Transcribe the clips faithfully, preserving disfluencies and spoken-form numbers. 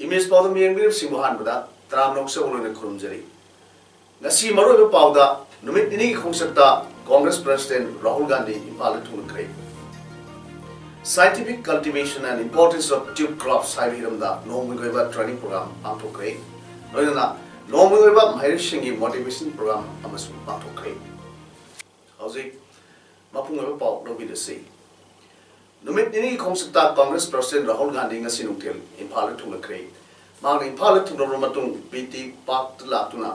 Image ꯄꯥꯎꯗꯝ ꯌꯦꯡꯕꯤꯔꯤꯕꯁꯤꯡꯕꯨ ꯑꯍꯥꯟꯕꯗ ꯇꯔꯥꯝꯅ ꯑꯣꯛꯆꯕ ꯂꯣꯏꯅ ꯈꯨꯔꯨꯝꯖꯔꯤ꯫ ꯉꯁꯤ ꯃꯔꯨꯑꯣꯏꯕ ꯄꯥꯎꯗ, ꯅꯨꯃꯤꯠ ꯅꯤꯅꯤꯒꯤ ꯈꯣꯡꯆꯠꯇ ꯀꯣꯡꯒ꯭ꯔꯦꯁ ꯄ꯭ꯔꯁꯤꯗꯦꯟꯠ ꯔꯥꯍꯨꯜ ꯒꯥꯟꯙꯤ ꯏꯝꯐꯥꯜꯗ ꯊꯨꯡꯂꯈ꯭ꯔꯦ꯫ Scientific Cultivation and Importance of Tube Crops ꯍꯥꯏꯕ ꯍꯤꯔꯝꯗ ꯅꯣꯡꯃꯒꯤ ꯑꯣꯏꯕ ꯇ꯭ꯔꯦꯅꯤꯡ ꯄ꯭ꯔꯣꯒ꯭ꯔꯥꯝ ꯄꯥꯡꯊꯣꯛꯈ꯭ꯔꯦ꯫ ꯂꯣꯏꯅꯅ ꯅꯣꯡꯃꯒꯤ ꯑꯣꯏꯕ ꯃꯍꯩꯔꯣꯏꯁꯤꯡꯒꯤ ꯃꯣꯇꯤꯚꯦꯁꯟ ꯄ꯭ꯔꯣꯒ꯭ꯔꯥꯝ ꯑꯃꯁꯨ ꯄꯥꯡꯊꯣꯛꯈ꯭ꯔꯦ꯫ ꯍꯧꯖꯤꯛ ꯃꯄꯨꯡ ꯑꯣꯏꯕ ꯄꯥꯎ ꯂꯧꯕꯤꯔꯁꯤ꯫ ꯅꯨꯃꯤꯠ ꯅꯤꯅꯤꯒꯤ ꯈꯣꯡꯆꯠꯇ ꯀꯣꯡꯒ꯭ꯔꯦꯁ ꯄ꯭ꯔꯁꯤꯗꯦꯟꯠ ꯔꯥꯍꯨꯜ ꯒꯥꯟꯙꯤ ꯉꯁꯤ ꯅꯨꯡꯊꯤꯜ ꯏꯝꯐꯥꯜꯗ ꯊꯨꯡꯂꯈ꯭ꯔꯦ꯫ ꯃꯍꯥꯛꯅ ꯏꯝꯐꯥꯜꯗ ꯊꯨꯡꯂꯕ ꯃꯇꯨꯡ ꯕꯤ ꯇꯤ ꯄꯥꯔꯛꯇ ꯂꯥꯛꯇꯨꯅ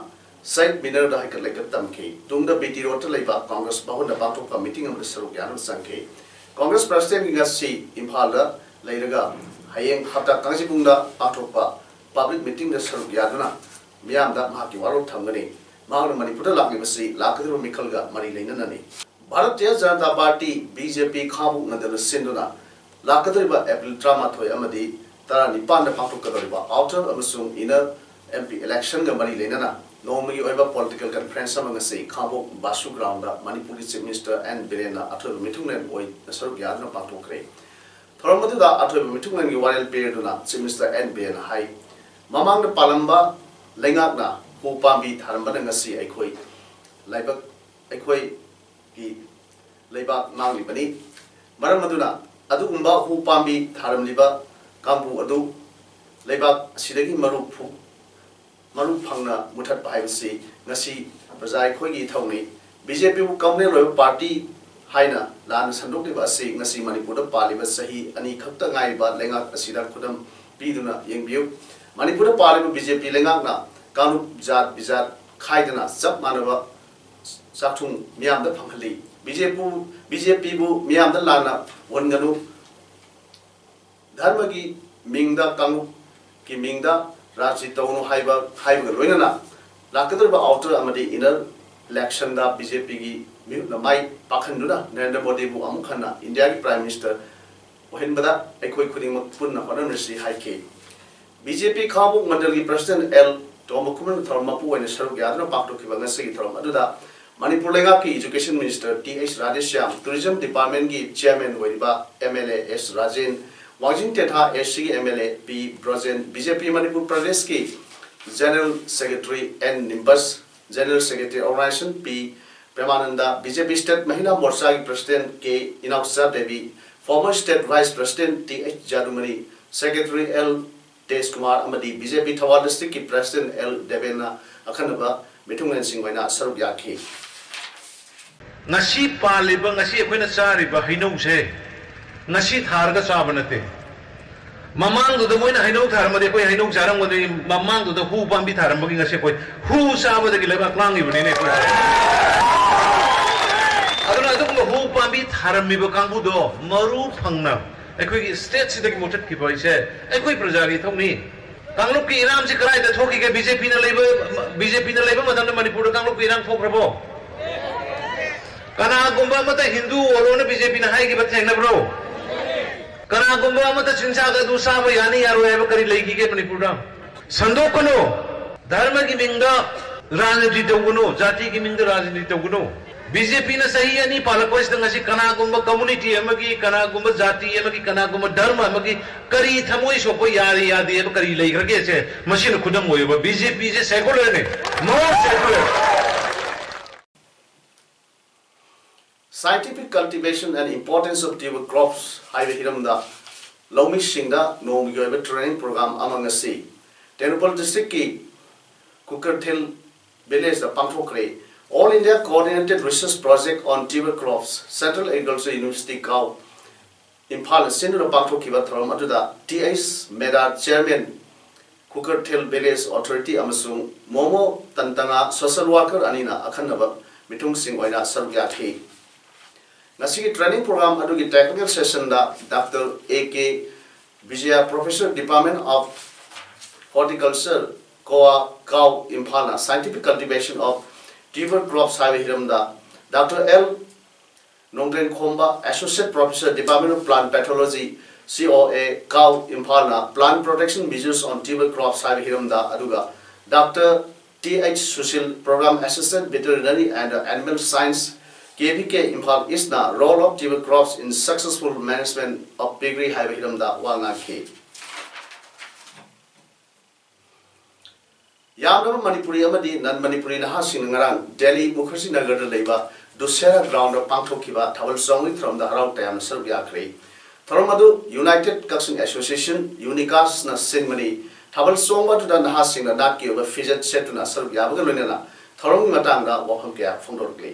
ꯁꯍꯤꯗ ꯃꯤꯅꯔꯗ ꯍꯩꯀꯠ ꯂꯩꯀꯠ ꯇꯝꯈꯤ꯫ ꯇꯨꯡꯗ ꯕꯤ ꯇꯤ ꯔꯣꯗꯇ ꯂꯩꯕ ꯀꯣꯡꯒ꯭ꯔꯦꯁ ꯚꯕꯟꯗ ꯄꯥꯡꯊꯣꯛꯄ ꯃꯤꯇꯤꯡ ꯑꯃꯗ ꯁꯔꯨꯛ ꯌꯥꯅꯕ ꯆꯪꯈꯤ꯫ ꯀꯣꯡꯒ꯭ꯔꯦꯁ ꯄ꯭ꯔꯁꯤꯗꯦꯟꯠꯀꯤ ꯉꯁꯤ ꯏꯝꯐꯥꯜꯗ ꯂꯩꯔꯒ ꯍꯌꯦꯡ ꯍꯞꯇꯥ ꯀꯥꯡꯖꯩꯕꯨꯡꯗ ꯄꯥꯡꯊꯣꯛꯄ ꯄꯕ꯭ꯂꯤꯛ ꯃꯤꯇꯤꯡꯗ ꯁꯔꯨꯛ ꯌꯥꯗꯨꯅ ꯃꯤꯌꯥꯝꯗ ꯃꯍꯥꯛꯀꯤ ꯋꯥꯔꯣꯜ ꯊꯝꯒꯅꯤ꯫ ꯃꯍꯥꯛꯅ ꯃꯅꯤꯄꯨꯔꯗ ꯂꯥꯛꯂꯤꯕꯁꯤ ꯂꯥꯛꯀꯗꯧꯔꯤꯕ ꯃꯤꯈꯜꯒ ꯃꯔꯤ ꯂꯩꯅꯅꯅꯤ꯫ Bharatiya Janata party, B J ꯄꯤ, ꯈꯥꯡꯉꯕꯣꯛ ꯅꯟꯗꯅ ꯁꯤꯟꯗꯨꯅ ꯂꯥꯛꯀꯗꯧꯔꯤꯕ ꯑꯦꯄ꯭ꯔꯤꯜ ꯇꯔꯥꯃꯥꯊꯣꯏ ꯑꯃꯗꯤ ꯇꯔꯥꯅꯤꯄꯥꯟꯗ ꯄꯥꯡꯊꯣꯛꯀꯗꯧꯔꯤꯕ ꯑꯥꯎꯇꯔ ꯑꯃꯁꯨꯡ ꯏꯟꯅꯔ ꯑꯦꯝ ꯄꯤ ꯏꯂꯦꯛꯁꯟꯒ ꯃꯔꯤ ꯂꯩꯅꯅ ꯅꯣꯡꯃꯒꯤ ꯑꯣꯏꯕ ꯄꯣꯂꯤꯇꯤꯀꯦꯜ ꯀꯟꯐ꯭ꯔꯦꯟꯁ ꯑꯃ ꯉꯁꯤ ꯈꯥꯡꯉꯕꯣꯛ ꯕꯥꯁꯨ ꯒ꯭ꯔꯥꯎꯟꯗ ꯃꯅꯤꯄꯨꯔꯒꯤ ꯆꯤꯐ ꯃꯤꯅꯤꯁꯇꯔ ꯑꯦꯟ ꯕꯤꯔꯦꯟꯅ ꯑꯊꯣꯏꯕ ꯃꯤꯊꯨꯡꯂꯦꯟ ꯑꯣꯏꯅ ꯁꯔꯨꯛ ꯌꯥꯗꯨꯅ ꯄꯥꯡꯊꯣꯛꯈ꯭ꯔꯦ꯫ ꯊꯧꯔꯝ ꯑꯗꯨꯗ ꯑꯊꯣꯏꯕ ꯃꯤꯊꯨꯡꯂꯦꯟꯒꯤ ꯋꯥꯔꯦꯜ ꯄꯤꯔꯗꯨꯅ ꯆꯤꯐ ꯃꯤꯅꯤꯁꯇꯔ ꯑꯦꯟ ꯕꯤꯔꯦꯟꯅ ꯍꯥꯏ, ꯃꯃꯥꯡꯗ ꯄꯥꯜꯂꯝꯕ ꯂꯩꯉꯥꯛꯅ ꯎ ꯄꯥꯝꯕꯤ ꯊꯥꯔꯝꯕꯅ ꯉꯁꯤ ꯑꯩꯈꯣꯏ ꯂꯥꯏꯕꯛ, ꯑꯩꯈꯣꯏꯒꯤ ꯂꯩꯕꯥꯛ ꯃꯥꯡꯂꯤꯕꯅꯤ꯫ ꯃꯔꯝ ꯑꯗꯨꯅ ꯑꯗꯨꯒꯨꯝꯕ ꯎ ꯄꯥꯝꯕꯤ ꯊꯥꯔꯝꯂꯤꯕ ꯀꯥꯡꯕꯨ ꯑꯗꯨ ꯂꯩꯕꯥꯛ ꯑꯁꯤꯗꯒꯤ ꯃꯔꯨ ꯐꯨ-, ꯃꯔꯨ ꯐꯪꯅ ꯃꯨꯊꯠꯄ ꯍꯥꯏꯕꯁꯤ ꯉꯁꯤ ꯄ꯭ꯔꯖꯥ ꯑꯩꯈꯣꯏꯒꯤ ꯏꯊꯧꯅꯤ꯫ ꯕꯤ ꯖꯦ ꯄꯤꯕꯨ ꯀꯝꯃꯨꯅꯦꯜ ꯑꯣꯏꯕ ꯄꯥꯔꯇꯤ ꯍꯥꯏꯅ ꯂꯥꯟꯅ ꯁꯟꯗꯣꯛꯂꯤꯕ ꯑꯁꯤ ꯉꯁꯤ ꯃꯅꯤꯄꯨꯔꯗ ꯄꯥꯜꯂꯤꯕ ꯆꯍꯤ ꯑꯅꯤ ꯈꯛꯇ ꯉꯥꯏꯔꯤꯕ ꯂꯩꯉꯥꯛ ꯑꯁꯤꯗ ꯈꯨꯗꯝ ꯄꯤꯗꯨꯅ ꯌꯦꯡꯕꯤꯌꯨ꯫ ꯃꯅꯤꯄꯨꯔꯗ ꯄꯥꯜꯂꯤꯕ ꯕꯤ ꯖꯦ ꯄꯤ ꯂꯩꯉꯥꯛꯅ ꯀꯥꯡꯂꯨꯞ ꯖꯥꯠ ꯕꯤꯖꯥꯠ ꯈꯥꯏꯗꯅ ꯆꯞ ꯃꯥꯟꯅꯕ ꯆꯥꯛꯊꯨꯡ ꯃꯤꯌꯥꯝꯗ ꯐꯪꯍꯜꯂꯤ꯫ ꯕꯤ ꯖꯦ ꯄꯤꯕꯨ, ꯕꯤ ꯖꯦ ꯄꯤꯕꯨ ꯃꯤꯌꯥꯝꯗ ꯂꯥꯟꯅ ꯎꯍꯟꯒꯅꯨ꯫ ꯙꯔꯃꯒꯤ ꯃꯤꯡꯗ, ꯀꯥꯡꯂꯨꯞꯀꯤ ꯃꯤꯡꯗ ꯔꯥꯖꯅꯤꯇꯤ ꯇꯧꯅꯨ ꯍꯥꯏꯕ ꯍꯥꯏꯕꯒ ꯂꯣꯏꯅꯅ ꯂꯥꯛꯀꯗꯧꯔꯤꯕ ꯑꯥꯎꯇꯔ ꯑꯃꯗꯤ ꯏꯅꯔ ꯏꯂꯦꯛꯁꯟꯗ ꯕꯤ ꯖꯦ ꯄꯤꯒꯤ ꯃꯤꯍꯨꯠꯅ ꯃꯥꯏ ꯄꯥꯛꯍꯟꯗꯨꯅ ꯅꯔꯦꯟꯗ꯭ꯔ ꯃꯣꯗꯤꯕꯨ ꯑꯃꯨꯛ ꯍꯟꯅ ꯏꯟꯗꯤꯌꯥꯒꯤ ꯄ꯭ꯔꯥꯏꯝ ꯃꯤꯅꯤꯁꯇꯔ ꯑꯣꯏꯍꯟꯕꯗ ꯑꯩꯈꯣꯏ ꯈꯨꯗꯤꯡꯃꯛ ꯄꯨꯟꯅ ꯍꯣꯠꯅꯃꯤꯟꯅꯁꯤ ꯍꯥꯏꯈꯤ꯫ ꯕꯤ ꯖꯦ ꯄꯤ ꯈꯥꯡꯉꯕꯣꯛ ꯃꯟꯗꯜꯒꯤ ꯄ꯭ꯔꯁꯤꯗꯦꯟꯠ ꯑꯦꯜ ꯇꯣꯝꯕꯈꯨꯃꯟꯅ ꯊꯧꯔꯝ ꯃꯄꯨ ꯑꯣꯏꯅ ꯁꯔꯨꯛ ꯌꯥꯗꯨꯅ ꯄꯥꯡꯊꯣꯛꯈꯤꯕ ꯉꯁꯤꯒꯤ ꯊꯧꯔꯝ ꯑꯗꯨꯗ ꯃꯅꯤꯄꯨꯔ ꯂꯩꯉꯥꯛꯀꯤ education minister T H Radheshyam, tourism ꯗꯤꯄꯥꯔꯠꯃꯦꯟꯒꯤ ꯆꯤꯌꯔꯃꯦꯟ ꯑꯣꯏꯔꯤꯕ M L A S Rajen, Wangjing Tentha ꯑꯦꯁ ꯁꯤꯒꯤ M L A P Brojen, B J P Manipur ꯄ꯭ꯔꯗꯦꯁꯀꯤ general secretary N Nimbus, general secretary organisation P Premananda, B J P state Mahila ꯃꯣꯔꯆꯥꯒꯤ president K Inaocha Devi, former state vice president T H Jadumani, secretary L Tejkumar ꯑꯃꯗꯤ B J ꯄꯤ ꯊꯧꯕꯥꯜ ꯗꯤꯁꯇ꯭ꯔꯤꯛꯀꯤ president L ꯗꯦꯕꯦꯟꯅ ꯑꯈꯟꯅꯕ ꯃꯤꯊꯨꯡꯂꯦꯟꯁꯤꯡ ꯑꯣꯏꯅ ꯁꯔꯨꯛ ꯌꯥꯈꯤ꯫ ꯉꯁꯤ ꯄꯥꯜꯂꯤꯕ, ꯉꯁꯤ ꯑꯩꯈꯣꯏꯅ ꯆꯥꯔꯤꯕ ꯍꯩꯅꯧꯁꯦ ꯉꯁꯤ ꯊꯥꯔꯒ ꯆꯥꯕ ꯅꯠꯇꯦ꯫ ꯃꯃꯥꯡꯗꯨꯗ ꯃꯣꯏꯅ ꯍꯩꯅꯧ ꯊꯥꯔꯝꯃꯗꯤ ꯑꯩꯈꯣꯏ ꯍꯩꯅꯧ ꯆꯥꯔꯝꯒꯗꯣꯏꯅꯤ꯫ ꯃꯃꯥꯡꯗꯨꯗ ꯍꯨ ꯄꯥꯝꯕꯤ ꯊꯥꯔꯝꯕꯒꯤ ꯉꯁꯤ ꯑꯩꯈꯣꯏ ꯍꯨ ꯆꯥꯕꯗꯒꯤ ꯂꯩꯕꯥꯛ ꯃꯥꯡꯉꯤꯕꯅꯤꯅꯦ ꯑꯩꯈꯣꯏ꯫ ꯑꯗꯨꯅ ꯑꯗꯨꯒꯨꯝꯕ ꯍꯨ ꯄꯥꯝꯕꯤ ꯊꯥꯔꯝꯃꯤꯕ ꯀꯥꯡꯕꯨꯗꯣ ꯃꯔꯨ ꯐꯪꯅ ꯑꯩꯈꯣꯏꯒꯤ ꯁ꯭ꯇꯦꯠꯁꯤꯗꯒꯤ ꯃꯨꯊꯠꯈꯤꯕ ꯍꯥꯏꯁꯦ ꯑꯩꯈꯣꯏ ꯄ꯭ꯔꯖꯥꯒꯤ ꯏꯊꯧꯅꯤ꯫ ꯀꯥꯡꯂꯨꯞꯀꯤ ꯏꯔꯥꯡꯁꯤ ꯀꯗꯥꯏꯗ ꯊꯣꯛꯈꯤꯒꯦ? ꯕꯤ ꯖꯦ ꯄꯤꯅ ꯂꯩꯕ, ꯕꯤ ꯖꯦ ꯄꯤꯅ ꯂꯩꯕ ꯃꯇꯝꯗ ꯃꯅꯤꯄꯨꯔꯗ ꯀꯥꯡꯂꯨꯞꯀꯤ ꯏꯔꯥꯡ ꯊꯣꯛꯈ꯭ꯔꯕꯣ? ꯀꯅꯥꯒꯨꯝꯕ ꯑꯃꯠꯇ ꯍꯤꯟꯗꯨ ꯑꯣꯏꯔꯣꯅ ꯕꯤ ꯖꯦ ꯄꯤꯅ ꯍꯥꯏꯈꯤꯕ ꯊꯦꯡꯅꯕ꯭ꯔꯣ? ꯀꯅꯥꯒꯨꯝꯕ ꯑꯃꯠꯇ ꯆꯤꯟꯖꯥꯛ ꯑꯗꯨ ꯆꯥꯕ ꯌꯥꯅꯤ ꯌꯥꯔꯣꯏ ꯍꯥꯏꯕ ꯀꯔꯤ ꯂꯩꯈꯤꯒꯦ ꯃꯅꯤꯄꯨꯔꯗ? ꯁꯟꯗꯣꯛꯀꯅꯨ꯫ ꯙꯔꯃꯒꯤ ꯃꯤꯡꯗ ꯔꯥꯖꯅꯤꯇꯤ ꯇꯧꯒꯅꯨ, ꯖꯥꯇꯤꯒꯤ ꯃꯤꯡꯗ ꯔꯥꯖꯅꯤꯇꯤ ꯇꯧꯒꯅꯨ꯫ ꯕꯤ ꯖꯦ ꯄꯤꯅ ꯆꯍꯤ ꯑꯅꯤ ꯄꯥꯜꯂꯛꯄꯁꯤꯗ ꯉꯁꯤ ꯀꯅꯥꯒꯨꯝꯕ ꯀꯝꯃꯨꯅꯤꯇꯤ ꯑꯃꯒꯤ, ꯀꯅꯥꯒꯨꯝꯕ ꯖꯥꯇꯤ ꯑꯃꯒꯤ, ꯀꯅꯥꯒꯨꯝꯕ ꯙꯔꯃ ꯑꯃꯒꯤ ꯀꯔꯤ ꯊꯃꯣꯏ ꯁꯣꯛꯄ ꯌꯥꯔꯤ ꯌꯥꯗꯦ ꯍꯥꯏꯕ ꯀꯔꯤ ꯂꯩꯈ꯭ꯔꯒꯦꯁꯦ ꯃꯁꯤꯅ ꯈꯨꯗꯝ ꯑꯣꯏꯌꯨꯕ꯫ ꯕꯤ ꯖꯦ ꯄꯤꯁꯦ ꯁꯦꯀꯨꯂꯔꯅꯤ, more secular. Scientific Cultivation and Importance of Tuber Crops ꯍꯥꯏꯕ ꯍꯤꯔꯝꯗ ꯂꯧꯃꯤꯁꯤꯡꯗ ꯅꯣꯡꯃꯒꯤ ꯑꯣꯏꯕ ꯇ꯭ꯔꯦꯅꯤꯡ ꯄ꯭ꯔꯣꯒ꯭ꯔꯥꯝ ꯑꯃ ꯉꯁꯤ ꯇꯦꯡꯅꯧꯄꯜ ꯗꯤꯁꯇ꯭ꯔꯤꯛꯀꯤ ꯀꯨꯀꯔꯊꯤꯜ ꯚꯤꯂꯦꯖꯇ ꯄꯥꯡꯊꯣꯛꯈ꯭ꯔꯦ꯫ All India Coordinated Research Project on Tuber Crops, Central Agriculture University, ꯀꯥꯎ, ꯏꯝꯐꯥꯜꯅ ꯁꯤꯟꯗꯨꯅ ꯄꯥꯡꯊꯣꯛꯈꯤꯕ ꯊꯧꯔꯝ ꯑꯗꯨꯗ T H Meda, chairman, Kukarthil village authority ꯑꯃꯁꯨꯡ ꯃꯣꯃꯣ ꯇꯟꯇꯉꯥ ꯁꯣꯁꯦꯜ ꯋꯥꯔꯀꯔ ꯑꯅꯤꯅ ꯑꯈꯟꯅꯕ ꯃꯤꯊꯨꯡꯁꯤꯡ ꯑꯣꯏꯅ ꯁꯔꯨꯛ ꯌꯥꯈꯤ꯫ ꯉꯁꯤꯒꯤ ꯇ꯭ꯔꯦꯅꯤꯡ ꯄ꯭ꯔꯣꯒ꯭ꯔꯥꯝ ꯑꯗꯨꯒꯤ ꯇꯦꯛꯅꯤꯀꯦꯜ ꯁꯦꯁꯟꯗ doctor A K Bijay, professor, department of Horticulture, COA, COW, ꯏꯝꯐꯥꯜꯅ Scientific Cultivation of Tuber Crops ꯍꯥꯏꯕ ꯍꯤꯔꯝꯗ Doctor L ꯅꯣꯡꯗ꯭ꯔꯦꯟ ꯈꯣꯝꯕ, Associate Professor, Department of Plant Pathology, COA, COW, ꯏꯝꯐꯥꯜꯅ Plant Protection Measures on Tuber Crops ꯍꯥꯏꯕ ꯍꯤꯔꯝꯗ, ꯑꯗꯨꯒ Doctor T H Sushil, Program Assistant, Veterinary and Animal Science, K V K, Imphal East ꯅ Role of Tuber Crops in Successful Management of Piggery ꯍꯥꯏꯕ ꯍꯤꯔꯝꯗ ꯋꯥ ꯉꯥꯡꯈꯤ꯫ ꯌꯥꯝꯂꯕ ꯃꯅꯤꯄꯨꯔꯤ ꯑꯃꯗꯤ ꯅꯟ ꯃꯅꯤꯄꯨꯔꯤ ꯅꯍꯥꯁꯤꯡꯅ ꯉꯔꯥꯡ ꯗꯦꯜꯂꯤ ꯃꯨꯈꯔꯖꯤ ꯅꯒꯔꯗ ꯂꯩꯕ ꯗꯨꯁꯦꯔꯥ ꯒ꯭ꯔꯥꯎꯟꯗ ꯄꯥꯡꯊꯣꯛꯈꯤꯕ ꯊꯥꯕꯜ ꯆꯣꯡꯕꯒꯤ ꯊꯧꯔꯝꯗ ꯍꯔꯥꯎ ꯇꯌꯥꯝꯅ ꯁꯔꯨꯛ ꯌꯥꯈ꯭ꯔꯦ꯫ ꯊꯧꯔꯝ ꯑꯗꯨ United Kakching Association, ꯌꯨꯅꯤꯀꯥꯁꯅ ꯁꯤꯟꯕꯅꯤ꯫ ꯊꯥꯕꯜ ꯆꯣꯡꯕ ꯑꯗꯨꯗ ꯅꯍꯥꯁꯤꯡꯅ ꯅꯥꯠꯀꯤ ꯑꯣꯏꯕ ꯐꯤꯖꯦꯠ ꯁꯦꯠꯇꯨꯅ ꯁꯔꯨꯛ ꯌꯥꯕꯒ ꯂꯣꯏꯅꯅ ꯊꯧꯔꯝꯒꯤ ꯃꯇꯥꯡꯗ ꯋꯥꯐꯝ ꯀꯌꯥ ꯐꯣꯡꯗꯣꯔꯛꯂꯤ꯫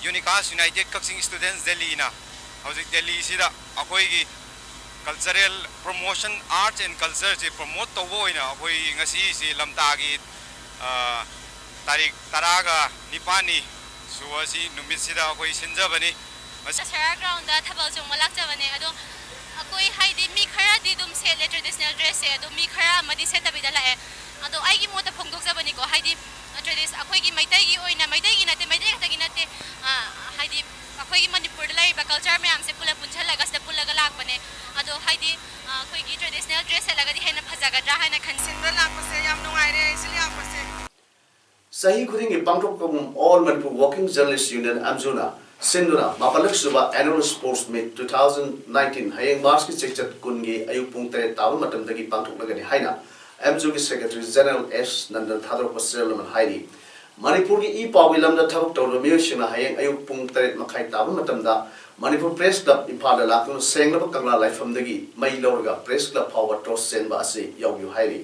ꯌꯨꯅꯤꯀꯥꯁ United Kakching Students ꯗꯦꯜꯂꯤꯅ ꯍꯧꯖꯤꯛ ꯗꯦꯜꯂꯤꯁꯤꯗ ꯑꯩꯈꯣꯏꯒꯤ cultural promotion, arts and culture say promote ꯇꯧꯕ ꯑꯣꯏꯅ ꯑꯩꯈꯣꯏ ꯉꯁꯤꯁꯤ ꯂꯝꯇꯥꯒꯤ, ꯑ, ꯇꯥꯔꯤꯛ ꯇꯔꯥꯒ ꯅꯤꯄꯥꯟꯅꯤ ꯁꯨꯕꯁꯤ ꯅꯨꯃꯤꯠꯁꯤꯗ ꯑꯩꯈꯣꯏ ꯁꯤꯟꯖꯕꯅꯤ꯫ ꯃꯁꯤ ꯗꯁꯍꯔꯥ ꯒ꯭ꯔꯥꯎꯟꯗ ꯊꯥꯕꯜ ꯆꯣꯡꯕ ꯂꯥꯛꯆꯕꯅꯦ꯫ ꯑꯗꯣ ꯑꯩꯈꯣꯏ ꯍꯥꯏꯗꯤ ꯃꯤ ꯈꯔꯗꯤ ꯑꯗꯨꯝ ꯁꯦꯠꯂꯦ traditional dress ꯁꯦ, ꯑꯗꯣ ꯃꯤ ꯈꯔ ꯑꯃꯗꯤ ꯁꯦꯠꯇꯕꯤꯗ ꯂꯥꯛꯑꯦ꯫ ꯑꯗꯣ ꯑꯩꯒꯤ ꯃꯣꯠꯇ ꯐꯣꯡꯗꯣꯛꯆꯕꯅꯤꯀꯣ, ꯍꯥꯏꯗꯤ tradition ꯑꯩꯈꯣꯏꯒꯤ ꯃꯩꯇꯩꯒꯤ ꯑꯣꯏꯅ, ꯃꯩꯇꯩꯒꯤ ꯅꯠꯇꯦ, ꯃꯩꯇꯩ ꯈꯛꯇꯒꯤ ꯅꯠꯇꯦ, ꯑ, ꯍꯥꯏꯗꯤ ꯑꯩꯈꯣꯏꯒꯤ ꯃꯅꯤꯄꯨꯔꯗ ꯂꯩꯔꯤꯕ culture ꯃꯌꯥꯝꯁꯦ ꯄꯨꯂꯞ ꯄꯨꯟꯁꯤꯜꯂꯒ ꯁꯤꯗ ꯄꯨꯜꯂꯒ ꯂꯥꯛꯄꯅꯦ꯫ ꯑꯗꯣ ꯍꯥꯏꯗꯤ, ꯑ, ꯑꯩꯈꯣꯏꯒꯤ traditional dress ꯁꯦꯠꯂꯒꯗꯤ ꯍꯦꯟꯅ ꯐꯖꯒꯗ꯭ꯔꯥ ꯍꯥꯏꯅ ꯈꯟꯖꯩ꯫ ꯁꯤꯟꯕ ꯂꯥꯛꯄꯁꯦ ꯌꯥꯝ ꯅꯨꯡꯉꯥꯏꯔꯦ, ꯑꯩꯁꯨ ꯂꯥꯛꯄꯁꯦ꯫ ꯆꯍꯤ ꯈꯨꯗꯤꯡꯒꯤ ꯄꯥꯡꯊꯣꯛꯄꯒꯨꯝ All Manipur Working Journalist Union, ꯑꯦꯝꯖꯨꯅ ꯁꯤꯟꯗꯨꯅ ꯃꯥꯄꯜꯂꯛ ꯁꯨꯕ Annual Sports Meet two thousand nineteen ꯍꯌꯦꯡ ꯃꯥꯔꯆꯀꯤ ꯆꯩꯆꯠ ꯀꯨꯟꯒꯤ ꯑꯌꯨꯛ ꯄꯨꯡ ꯇꯔꯦꯠ ꯇꯥꯕ ꯃꯇꯝꯗꯒꯤ ꯄꯥꯡꯊꯣꯛꯂꯒꯅꯤ ꯍꯥꯏꯅ ꯑꯦꯝꯖꯨꯒꯤ Secretary General ꯑꯦꯁ ꯅꯟꯗꯟ ꯊꯥꯗꯣꯔꯛꯄ ꯆꯦꯔꯦꯜ ꯑꯃꯅ ꯍꯥꯏꯔꯤ꯫ ꯃꯅꯤꯄꯨꯔꯒꯤ ꯏ ꯄꯥꯎꯒꯤ ꯂꯝꯗ ꯊꯕꯛ ꯇꯧꯔꯤꯕ ꯃꯤꯑꯣꯏꯁꯤꯡꯅ ꯍꯌꯦꯡ ꯑꯌꯨꯛ ꯄꯨꯡ ꯇꯔꯦꯠ ꯃꯈꯥꯏ ꯇꯥꯕ ꯃꯇꯝꯗ ꯃꯅꯤꯄꯨꯔ Press Club ꯏꯝꯐꯥꯜꯗ ꯂꯥꯛꯇꯨꯅ ꯁꯦꯡꯂꯕ ꯀꯪꯂꯥ ꯂꯥꯏꯐꯝꯗꯒꯤ ꯃꯩ ꯂꯧꯔꯒ Press Club ꯐꯥꯎꯕ torch ꯆꯦꯟꯕ ꯑꯁꯤ ꯌꯥꯎꯕꯤꯌꯨ ꯍꯥꯏꯔꯤ꯫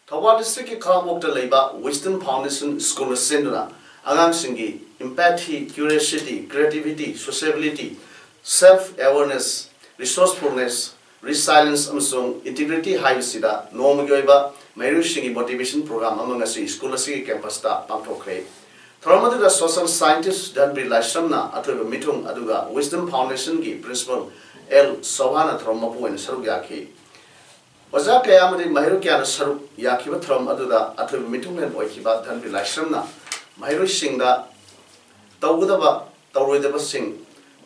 ꯊꯧꯕꯥꯜ district ꯀꯤ ꯈꯥꯉꯕꯣꯛꯇ ꯂꯩꯕ Wisdom Foundation School ꯅ ꯁꯤꯟꯗꯨꯅ ꯑꯉꯥꯡꯁꯤꯡꯒꯤ empathy, curiosity, creativity, sociability, self awareness, resourcefulness, resilience ꯑꯃꯁꯨꯡ integrity ꯍꯥꯏꯕꯁꯤꯗ ꯅꯣꯡꯃꯒꯤ ꯑꯣꯏꯕ ꯃꯍꯩꯔꯣꯏꯁꯤꯡꯒꯤ motivation program ꯑꯃ ꯉꯁꯤ school ꯑꯁꯤꯒꯤ campus ꯇ ꯄꯥꯡꯊꯣꯛꯈ꯭ꯔꯦ꯫ ꯊꯧꯔꯝ ꯑꯗꯨꯗ social scientist ꯙꯟꯕꯤꯔ ꯂꯥꯏꯁ꯭ꯔꯝꯅ ꯑꯊꯣꯏꯕ ꯃꯤꯊꯨꯡ, ꯑꯗꯨꯒ Wisdom Foundationꯒꯤ principal ꯑꯦꯜ ꯁꯣꯚꯥꯅ ꯊꯧꯔꯝ ꯃꯄꯨ ꯑꯣꯏꯅ ꯁꯔꯨꯛ ꯌꯥꯈꯤ꯫ ꯑꯣꯖꯥ ꯀꯌꯥ ꯑꯃꯗꯤ ꯃꯍꯩꯔꯣꯏ ꯀꯌꯥꯅ ꯁꯔꯨꯛ ꯌꯥꯈꯤꯕ ꯊꯧꯔꯝ ꯑꯗꯨꯗ ꯑꯊꯣꯏꯕ ꯃꯤꯊꯨꯡꯂꯦꯟ ꯑꯣꯏꯈꯤꯕ ꯙꯟꯕꯤꯔ ꯂꯥꯏꯁ꯭ꯔꯝꯅ ꯃꯍꯩꯔꯣꯏꯁꯤꯡꯗ ꯇꯧꯒꯗꯕ ꯇꯧꯔꯣꯏꯗꯕꯁꯤꯡ,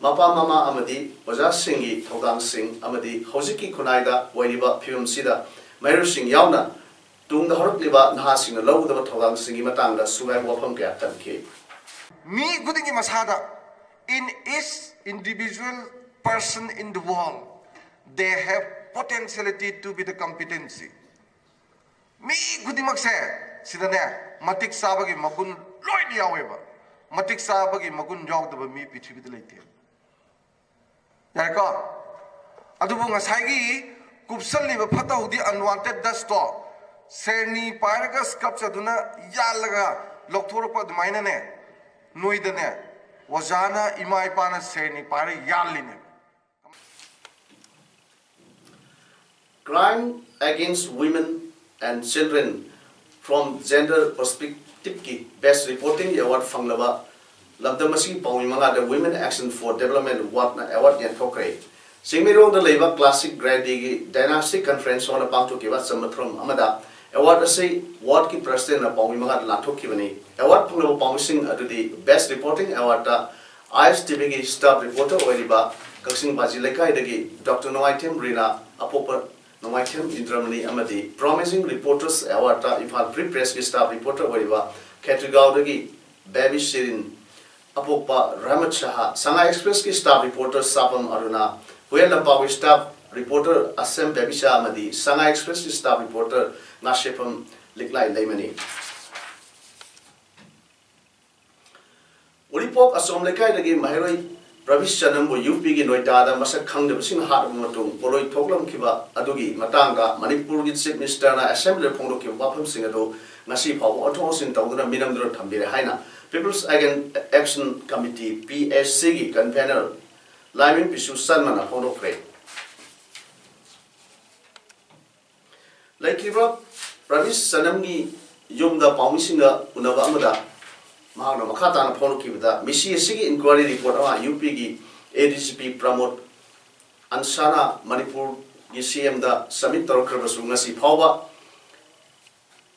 ꯃꯄꯥ ꯃꯃꯥ ꯑꯃꯗꯤ ꯑꯣꯖꯥꯁꯤꯡꯒꯤ ꯊꯧꯗꯥꯡꯁꯤꯡ ꯑꯃꯗꯤ ꯍꯧꯖꯤꯛꯀꯤ ꯈꯨꯟꯅꯥꯏꯗ ꯑꯣꯏꯔꯤꯕ ꯐꯤꯕꯝꯁꯤꯗ ꯃꯍꯩꯔꯣꯏꯁꯤꯡ ꯌꯥꯎꯅ ꯇꯨꯡꯗ ꯍꯧꯔꯛꯂꯤꯕ ꯅꯍꯥꯁꯤꯡꯅ ꯂꯧꯒꯗꯕ ꯊꯧꯗꯥꯡꯁꯤꯡꯒꯤ ꯃꯇꯥꯡꯗ ꯁꯨꯒꯥꯏꯕ ꯋꯥꯐꯝ ꯀꯌꯥ ꯊꯝꯈꯤ꯫ ꯃꯤ ꯈꯨꯗꯤꯡꯒꯤ ꯃꯁꯥꯗ, in each individual person in the world, they have potentiality to be the competency. ꯃꯤ ꯈꯨꯗꯤꯡꯃꯛꯁꯦ ꯁꯤꯗꯅꯦ ꯃꯇꯤꯛ ꯆꯥꯕꯒꯤ ꯃꯒꯨꯟ ꯂꯣꯏꯅ ꯌꯥꯎꯋꯦꯕ꯫ ꯃꯇꯤꯛ ꯆꯥꯕꯒꯤ ꯃꯒꯨꯟ ꯌꯥꯎꯗꯕ ꯃꯤ ꯄ꯭ꯔꯤꯊꯤꯕꯤꯗ ꯂꯩꯇꯦ꯫ ꯌꯥꯔꯦꯀꯣ? ꯑꯗꯨꯕꯨ ꯉꯁꯥꯏꯒꯤ ꯀꯨꯞꯁꯜꯂꯤꯕ ꯐꯠꯇ ꯍꯥꯎꯗꯤ, unwanted dustꯇꯣ ꯁꯦꯔꯅꯤ ꯄꯥꯏꯔꯒ ꯁ꯭ꯀꯞꯆꯗꯨꯅ ꯌꯥꯜꯂꯒ ꯂꯧꯊꯣꯔꯛꯄ ꯑꯗꯨꯃꯥꯏꯅꯅꯦ, ꯅꯣꯏꯗꯅꯦ ꯑꯣꯖꯥꯅ, ꯏꯃꯥ ꯏꯄꯥꯅ ꯁꯦꯔꯅꯤ ꯄꯥꯏꯔ ꯌꯥꯜꯂꯤꯅꯦ꯫ Crime Against Women and Children from Gender Perspectiveꯀꯤ Best Reporting Award ꯐꯪꯂꯕ ꯂꯝꯗꯝ ꯑꯁꯤꯒꯤ ꯄꯥꯎꯃꯤ ꯃꯉꯥꯗ Women Action for Development Awardꯅ award ꯌꯦꯟꯊꯣꯛꯈ꯭ꯔꯦ꯫ ꯆꯤꯡꯃꯩꯔꯣꯡꯗ ꯂꯩꯕ Classic Grade Dꯒꯤ Dynastic Conference Hallꯗ ꯄꯥꯡꯊꯣꯛꯈꯤꯕ ꯑꯆꯝꯕ ꯊꯧꯔꯝ ꯑꯃꯗ award ꯑꯁꯤ wardꯀꯤ presidentꯅ ꯄꯥꯎꯃꯤ ꯃꯉꯥꯗ ꯂꯥꯟꯊꯣꯛꯈꯤꯕꯅꯤ꯫ Award ꯐꯪꯂꯕ ꯄꯥꯎꯃꯤꯁꯤꯡ ꯑꯗꯨꯗꯤ Best Reporting Awardꯇ ISTVꯒꯤ staff reporter ꯑꯣꯏꯔꯤꯕ ꯀꯛꯆꯤꯡ ꯕꯥꯖꯤ ꯂꯩꯀꯥꯏꯗꯒꯤ ꯗꯣꯛꯇꯔ ꯅꯣꯡꯃꯥꯏꯊꯦꯝ ꯔꯤꯅꯥ, ꯑꯄꯣꯛꯄ ꯅꯣꯡꯃꯥꯏꯊꯦꯝ ꯏꯟꯗ꯭ꯔꯃꯅꯤ ꯑꯃꯗꯤ Promising Reporters Awardꯇ Imphal Free Pressꯀꯤ staff reporter ꯑꯣꯏꯔꯤꯕ ꯈꯦꯇ꯭ꯔꯤꯒꯥꯎꯗꯒꯤ ꯕꯦꯕꯤ ꯁꯤꯔꯤꯟ, ꯑꯄꯣꯛꯄ ꯔꯍꯃꯠ ꯁꯍꯥ, ꯁꯉꯥꯏ Expressꯀꯤ staff reporter ꯁꯥꯄꯝ ꯑꯔꯨꯅꯥ, ꯍꯨꯌꯦꯟ ꯂꯝꯄꯥꯛꯀꯤ staff reporter ꯑꯁꯦꯝ ꯕꯦꯕꯤꯁꯥ ꯑꯃꯗꯤ ꯁꯉꯥꯏ Expressꯀꯤ staff reporter ꯉꯥꯁꯦꯐꯝ ꯂꯤꯛꯂꯥꯏ ꯂꯩꯃꯅꯤ꯫ ꯎꯔꯤꯄꯣꯛ ꯑꯆꯣꯝ ꯂꯩꯀꯥꯏꯗꯒꯤ ꯃꯍꯩꯔꯣꯏ ꯄ꯭ꯔꯕꯤꯁ ꯆꯅꯝꯕꯨ UPꯒꯤ ꯅꯣꯏꯗꯥꯗ ꯃꯁꯛ ꯈꯪꯗꯕꯁꯤꯡꯅ ꯍꯥꯠꯂꯕ ꯃꯇꯨꯡ ꯄꯣꯠꯂꯣꯏ ꯊꯣꯛꯂꯝꯈꯤꯕ ꯑꯗꯨꯒꯤ ꯃꯇꯥꯡꯗ ꯃꯅꯤꯄꯨꯔꯒꯤ Chief Ministerꯅ Assemblyꯗ ꯐꯣꯡꯗꯣꯛꯈꯤꯕ ꯋꯥꯐꯝꯁꯤꯡ ꯑꯗꯨ ꯉꯁꯤ ꯐꯥꯎꯕ ꯑꯣꯟꯊꯣꯛ ꯑꯣꯟꯁꯤꯟ ꯇꯧꯗꯨꯅ ꯃꯤꯅꯝꯗꯨꯅ ꯊꯝꯕꯤꯔꯦ ꯍꯥꯏꯅ People's Action Committee, PACꯒꯤ convener ꯂꯥꯏꯃꯤꯡ ꯄꯤꯁꯨ ꯁꯔꯃꯅ ꯐꯣꯡꯗꯣꯛꯈ꯭ꯔꯦ꯫ ꯂꯩꯈꯤꯕ ꯄ꯭ꯔꯕꯤꯁ ꯆꯅꯝꯒꯤ ꯌꯨꯝꯗ ꯄꯥꯎꯃꯤꯁꯤꯡꯒ ꯎꯅꯕ ꯑꯃꯗ ꯃꯍꯥꯛꯅ ꯃꯈꯥ ꯇꯥꯅ ꯐꯣꯡꯗꯣꯛꯈꯤꯕꯗ, ꯃꯤꯁꯤ ꯑꯁꯤꯒꯤ inquiry report ꯑꯃ UPꯒꯤ ADGP ꯄ꯭ꯔꯃꯣꯗ ꯑꯟꯁꯥꯅ ꯃꯅꯤꯄꯨꯔꯒꯤ CMꯗ submit ꯇꯧꯔꯛꯈ꯭ꯔꯕꯁꯨ, ꯉꯁꯤ ꯐꯥꯎꯕ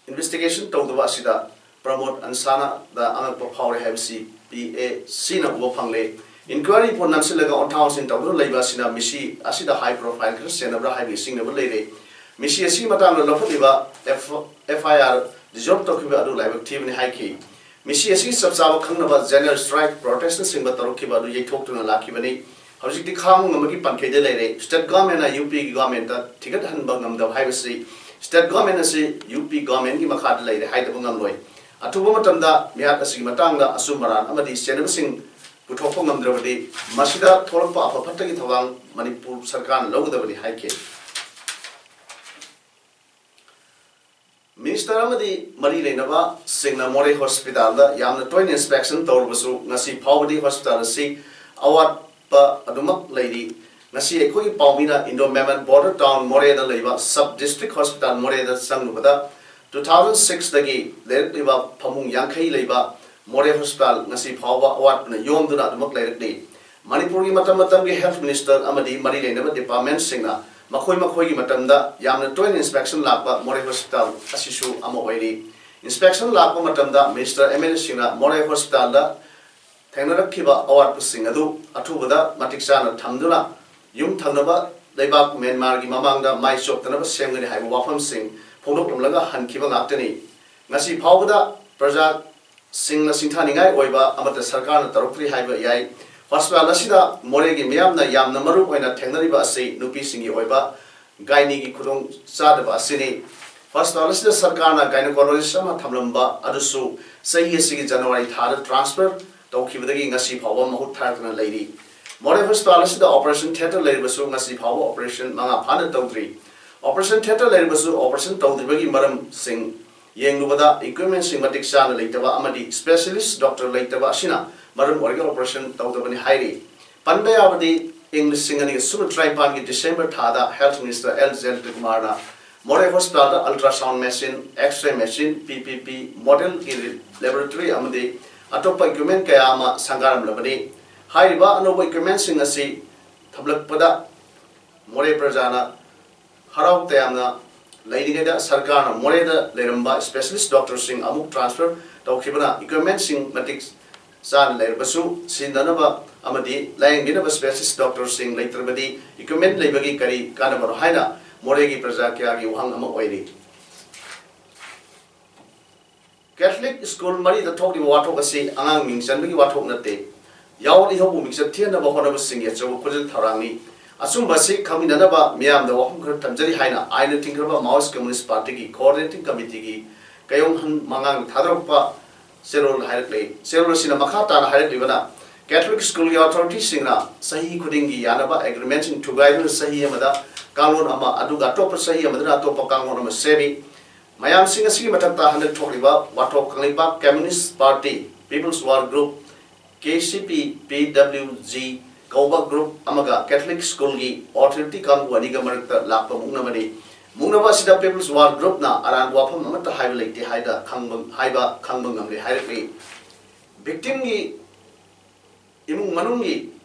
investigation ꯇꯧꯗꯕ ꯑꯁꯤꯗ ꯄ꯭ꯔꯃꯣꯗ ꯑꯟꯁꯥꯅꯗ ꯑꯉꯛꯄ ꯐꯥꯎꯔꯦ ꯍꯥꯏꯕꯁꯤ PACꯅ ꯎꯕ ꯐꯪꯂꯦ꯫ Inquiry report ꯅꯝꯁꯤꯜꯂꯒ ꯑꯣꯟꯊꯥ ꯑꯣꯟꯁꯤꯟ ꯇꯧꯗꯨꯅ ꯂꯩꯕ ꯑꯁꯤꯅ ꯃꯤꯁꯤ ꯑꯁꯤꯗ high profile ꯈꯔ ꯆꯦꯟꯅꯕ꯭ꯔꯥ ꯍꯥꯏꯕꯒꯤ ꯆꯤꯡꯅꯕ ꯂꯩꯔꯦ꯫ ꯃꯤꯁꯤ ꯑꯁꯤꯒꯤ ꯃꯇꯥꯡꯗ ꯂꯧꯈꯠꯂꯤꯕ F-, FIR dissolve ꯇꯧꯈꯤꯕ ꯑꯗꯨ ꯂꯥꯏꯕꯛ ꯊꯤꯕꯅꯤ ꯍꯥꯏꯈꯤ꯫ ꯃꯤꯁꯤ ꯑꯁꯤꯒꯤ ꯆꯞ ꯆꯥꯕ ꯈꯪꯅꯕ general strike protestꯅꯆꯤꯡꯕ ꯇꯧꯔꯛꯈꯤꯕ ꯑꯗꯨ ꯌꯩꯊꯣꯛꯇꯨꯅ ꯂꯥꯛꯈꯤꯕꯅꯤ꯫ ꯍꯧꯖꯤꯛꯇꯤ ꯈꯥꯡꯕ ꯉꯝꯕꯒꯤ ꯄꯟꯈꯩꯗ ꯂꯩꯔꯦ꯫ State governmentꯅ UPꯒꯤ governmentꯇ ꯊꯤꯒꯠꯍꯟꯕ ꯉꯝꯗꯕ ꯍꯥꯏꯕꯁꯤ state government ꯑꯁꯤ UP governmentꯀꯤ ꯃꯈꯥꯗ ꯂꯩꯔꯦ ꯍꯥꯏꯗꯕ ꯉꯝꯂꯣꯏ꯫ ꯑꯊꯨꯕ ꯃꯇꯝꯗ ꯃꯤꯍꯥꯠ ꯑꯁꯤꯒꯤ ꯃꯇꯥꯡꯗ ꯑꯆꯨꯝ ꯑꯔꯥꯟ ꯑꯃꯗꯤ ꯆꯦꯟꯅꯕꯁꯤꯡ ꯄꯨꯊꯣꯛꯄ ꯉꯝꯗ꯭ꯔꯕꯗꯤ ꯃꯁꯤꯗ ꯊꯣꯛꯂꯛꯄ ꯑꯐ ꯐꯠꯇꯒꯤ ꯊꯧꯔꯥꯡ ꯃꯅꯤꯄꯨꯔ ꯁꯔꯀꯥꯔꯅ ꯂꯧꯒꯗꯕꯅꯤ ꯍꯥꯏꯈꯤ꯫ Minister ꯑꯃꯗꯤ ꯃꯔꯤ ꯂꯩꯅꯕꯁꯤꯡꯅ ꯃꯣꯔꯦ ꯍꯣꯁꯄꯤꯇꯥꯜꯗ ꯌꯥꯝꯅ ꯇꯣꯏꯅ inspection ꯇꯧꯔꯕꯁꯨ ꯉꯁꯤ ꯐꯥꯎꯕꯗꯤ ꯍꯣꯁꯄꯤꯇꯥꯜ ꯑꯁꯤ ꯑꯋꯥꯠꯄ ꯑꯗꯨꯃꯛ ꯂꯩꯔꯤ꯫ ꯉꯁꯤ ꯑꯩꯈꯣꯏꯒꯤ ꯄꯥꯎꯃꯤꯅ Indo Memon Border Town ꯃꯣꯔꯦꯗ ꯂꯩꯕ Sub District Hospital ꯃꯣꯔꯦꯗ ꯆꯪꯂꯨꯕꯗ, two thousand sixꯇꯒꯤ ꯂꯩꯔꯛꯂꯤꯕ ꯐꯃꯨꯡ ꯌꯥꯡꯈꯩ ꯂꯩꯕ ꯃꯣꯔꯦ ꯍꯣꯁꯄꯤꯇꯥꯜ ꯉꯁꯤ ꯐꯥꯎꯕ ꯑꯋꯥꯠꯄꯅ ꯌꯣꯝꯗꯨꯅ ꯑꯗꯨꯃꯛ ꯂꯩꯔꯛꯂꯤ꯫ ꯃꯅꯤꯄꯨꯔꯒꯤ ꯃꯇꯝ ꯃꯇꯝꯒꯤ health minister ꯑꯃꯗꯤ ꯃꯔꯤ ꯂꯩꯅꯕ departmentꯁꯤꯡꯅ ꯃꯈꯣꯏ ꯃꯈꯣꯏꯒꯤ ꯃꯇꯝꯗ ꯌꯥꯝꯅ ꯇꯣꯏꯅ inspection ꯂꯥꯛꯄ ꯃꯣꯔꯦ ꯍꯣꯁꯄꯤꯇꯥꯜ ꯑꯁꯤꯁꯨ ꯑꯃ ꯑꯣꯏꯔꯤ꯫ Inspection ꯂꯥꯛꯄ ꯃꯇꯝꯗ minister, MLAꯁꯤꯡꯅ ꯃꯣꯔꯦ ꯍꯣꯁꯄꯤꯇꯥꯜꯗ ꯊꯦꯡꯅꯔꯛꯈꯤꯕ ꯑꯋꯥꯠꯄꯁꯤꯡ ꯑꯗꯨ ꯑꯊꯨꯕꯗ ꯃꯇꯤꯛ ꯆꯥꯅ ꯊꯝꯗꯨꯅ ꯌꯨꯝ ꯊꯪꯅꯕ ꯂꯩꯕꯥꯛ ꯃ꯭ꯌꯥꯟꯃꯥꯔꯒꯤ ꯃꯃꯥꯡꯗ ꯃꯥꯏ ꯆꯣꯞꯇꯅꯕ ꯁꯦꯝꯒꯅꯤ ꯍꯥꯏꯕ ꯋꯥꯐꯝꯁꯤꯡ ꯐꯣꯡꯗꯣꯛꯂꯝꯂꯒ ꯍꯟꯈꯤꯕ ꯉꯥꯛꯇꯅꯤ꯫ ꯉꯁꯤ ꯐꯥꯎꯕꯗ ꯄ꯭ꯔꯖꯥ ꯁꯤꯡꯅ ꯁꯤꯡꯊꯥꯅꯤꯡꯉꯥꯏ ꯑꯣꯏꯕ ꯑꯃꯠꯇ ꯁꯔꯀꯥꯔꯅ ꯇꯧꯔꯛꯇ꯭ꯔꯤ ꯍꯥꯏꯕ ꯌꯥꯏ꯫ ꯍꯣꯁꯄꯤꯇꯥꯜ ꯑꯁꯤꯗ ꯃꯣꯔꯦꯒꯤ ꯃꯤꯌꯥꯝꯅ ꯌꯥꯝꯅ ꯃꯔꯨ ꯑꯣꯏꯅ ꯊꯦꯡꯅꯔꯤꯕ ꯑꯁꯤ ꯅꯨꯄꯤꯁꯤꯡꯒꯤ ꯑꯣꯏꯕ gynaeꯒꯤ ꯈꯨꯗꯣꯡ ꯆꯥꯗꯕ ꯑꯁꯤꯅꯤ꯫ ꯍꯣꯁꯄꯤꯇꯥꯜ ꯑꯁꯤꯗ ꯁꯔꯀꯥꯔꯅ gynecologist ꯑꯃ ꯊꯝꯂꯝꯕ ꯑꯗꯨꯁꯨ ꯆꯍꯤ ꯑꯁꯤꯒꯤ January ꯊꯥꯗ transfer ꯇꯧꯈꯤꯕꯗꯒꯤ ꯉꯁꯤ ꯐꯥꯎꯕ ꯃꯍꯨꯠ ꯊꯥꯔꯛꯇꯅ ꯂꯩꯔꯤ꯫ ꯃꯣꯔꯦ ꯍꯣꯁꯄꯤꯇꯥꯜ ꯑꯁꯤꯗ operation theatre ꯂꯩꯔꯕꯁꯨ ꯉꯁꯤ ꯐꯥꯎꯕ operation ꯃꯉꯥ ꯐꯥꯅ ꯇꯧꯗ꯭ꯔꯤ꯫ Operation theatre ꯂꯩꯔꯕꯁꯨ operation ꯇꯧꯗ꯭ꯔꯤꯕꯒꯤ ꯃꯔꯝꯁꯤꯡ ꯌꯦꯡꯂꯨꯕꯗ equipmentꯁꯤꯡ ꯃꯇꯤꯛ ꯆꯥꯅ ꯂꯩꯇꯕ ꯑꯃꯗꯤ specialist doctor ꯂꯩꯇꯕ ꯑꯁꯤꯅ ꯃꯔꯝ ꯑꯣꯏꯔꯒ operation ꯇꯧꯗꯕꯅꯤ ꯍꯥꯏꯔꯤ꯫ ꯄꯟꯕ ꯌꯥꯕꯗꯤ, ꯏꯪ ꯂꯤꯁꯤꯡ ꯑꯅꯤꯒ ꯁꯨꯞꯅ ꯇꯔꯥꯅꯤꯄꯥꯟꯒꯤ December ꯊꯥꯗ health minister L ꯖꯌꯟꯇ ꯀꯨꯃꯥꯔꯅ ꯃꯣꯔꯦ ꯍꯣꯁꯄꯤꯇꯥꯜꯗ ultrasound machine, X-ray machine, P P P model ꯀꯤ laboratory ꯑꯃꯗꯤ ꯑꯇꯣꯞꯄ equipment ꯀꯌꯥ ꯑꯃ ꯁꯪꯒꯥꯔꯝꯂꯕꯅꯤ꯫ ꯍꯥꯏꯔꯤꯕ ꯑꯅꯧꯕ equipmentꯁꯤꯡ ꯑꯁꯤ ꯊꯝꯂꯛꯄꯗ ꯃꯣꯔꯦ ꯄ꯭ꯔꯖꯥꯅ ꯍꯔꯥꯎ ꯇꯌꯥꯝꯅ ꯂꯩꯔꯤꯉꯩꯗ ꯁꯔꯀꯥꯔꯅ ꯃꯣꯔꯦꯗ ꯂꯩꯔꯝꯕ specialist doctorꯁꯤꯡ ꯑꯃꯨꯛ transfer ꯇꯧꯈꯤꯕꯅ equipmentꯁꯤꯡ ꯃꯇꯤꯛ ꯆꯥꯅ ꯂꯩꯔꯕꯁꯨ ꯁꯤꯖꯤꯟꯅꯅꯕ ꯑꯃꯗꯤ ꯂꯥꯌꯦꯡꯕꯤꯅꯕ specialist doctorꯁꯤꯡ ꯂꯩꯇ꯭ꯔꯕꯗꯤ equipment ꯂꯩꯕꯒꯤ ꯀꯔꯤ ꯀꯥꯟꯅꯕꯅꯣ ꯍꯥꯏꯅ ꯃꯣꯔꯦꯒꯤ ꯄ꯭ꯔꯖꯥ ꯀꯌꯥꯒꯤ ꯋꯥꯍꯪ ꯑꯃ ꯑꯣꯏꯔꯤ꯫ Catholic school ꯃꯔꯤꯗ ꯊꯣꯛꯂꯤꯕ ꯋꯥꯊꯣꯛ ꯑꯁꯤ ꯑꯉꯥꯡ ꯃꯤꯡ ꯆꯟꯕꯒꯤ ꯋꯥꯊꯣꯛ ꯅꯠꯇꯦ, ꯌꯥꯑꯣꯜ ꯏꯍꯧꯕꯨ ꯃꯤꯡꯆꯠ ꯊꯤꯍꯟꯅꯕ ꯍꯣꯠꯅꯕꯁꯤꯡꯒꯤ ꯑꯆꯧꯕ ꯈꯨꯖꯤꯜ ꯊꯧꯔꯥꯡꯅꯤ꯫ ꯑꯆꯨꯝꯕ ꯑꯁꯤ ꯈꯪꯃꯤꯟꯅꯅꯕ ꯃꯤꯌꯥꯝꯗ ꯋꯥꯐꯝ ꯈꯔ ꯊꯝꯖꯔꯤ ꯍꯥꯏꯅ ꯑꯥꯏꯟꯅ ꯊꯤꯡꯈ꯭ꯔꯕ Maoist Communist Partyꯒꯤ Coordinating Committeeꯒꯤ ꯀꯌꯣꯡꯍꯟ ꯃꯉꯥꯡꯅ ꯊꯥꯗꯣꯔꯛꯄ ꯆꯦꯔꯣꯜ ꯍꯥꯏꯔꯛꯂꯤ꯫ ꯆꯦꯔꯣꯜ ꯑꯁꯤꯅ ꯃꯈꯥ ꯇꯥꯅ ꯍꯥꯏꯔꯛꯂꯤꯕꯅ, Catholic schoolꯒꯤ authorityꯁꯤꯡꯅ ꯆꯍꯤ ꯈꯨꯗꯤꯡꯒꯤ ꯌꯥꯅꯕ agreementꯁꯤꯡ ꯊꯨꯒꯥꯏꯗꯨꯅ ꯆꯍꯤ ꯑꯃꯗ ꯀꯥꯡꯂꯣꯟ ꯑꯃ, ꯑꯗꯨꯒ ꯑꯇꯣꯞꯄ ꯆꯍꯤ ꯑꯃꯗꯅ ꯑꯇꯣꯞꯄ ꯀꯥꯡꯂꯣꯟ ꯑꯃ ꯁꯦꯝꯃꯤ꯫ ꯃꯌꯥꯝꯁꯤꯡ ꯑꯁꯤꯒꯤ ꯃꯊꯛꯇ ꯍꯟꯗꯛ ꯊꯣꯛꯂꯤꯕ ꯋꯥꯊꯣꯛ Kangleipak Communist Party, People's War Group, K C P, P W G ꯀꯧꯕ group ꯑꯃꯒ Catholic schoolꯒꯤ authority ꯀꯥꯡꯕꯨ ꯑꯅꯤꯒ ꯃꯔꯛꯇ ꯂꯥꯛꯄ ꯃꯨꯛꯅꯕꯅꯤ꯫ ꯃꯨꯛꯅꯕ ꯑꯁꯤꯗ People's War Groupꯅ ꯑꯔꯥꯟꯕ ꯋꯥꯐꯝ ꯑꯃꯠꯇ ꯍꯥꯏꯕ ꯂꯩꯇꯦ ꯍꯥꯏꯗ ꯈꯪꯕ, ꯍꯥꯏꯕ ꯈꯪꯕ ꯉꯝꯂꯦ ꯍꯥꯏꯔꯛꯂꯤ꯫ Victimꯒꯤ ꯏꯃꯨꯡ ꯃꯅꯨꯡꯒꯤ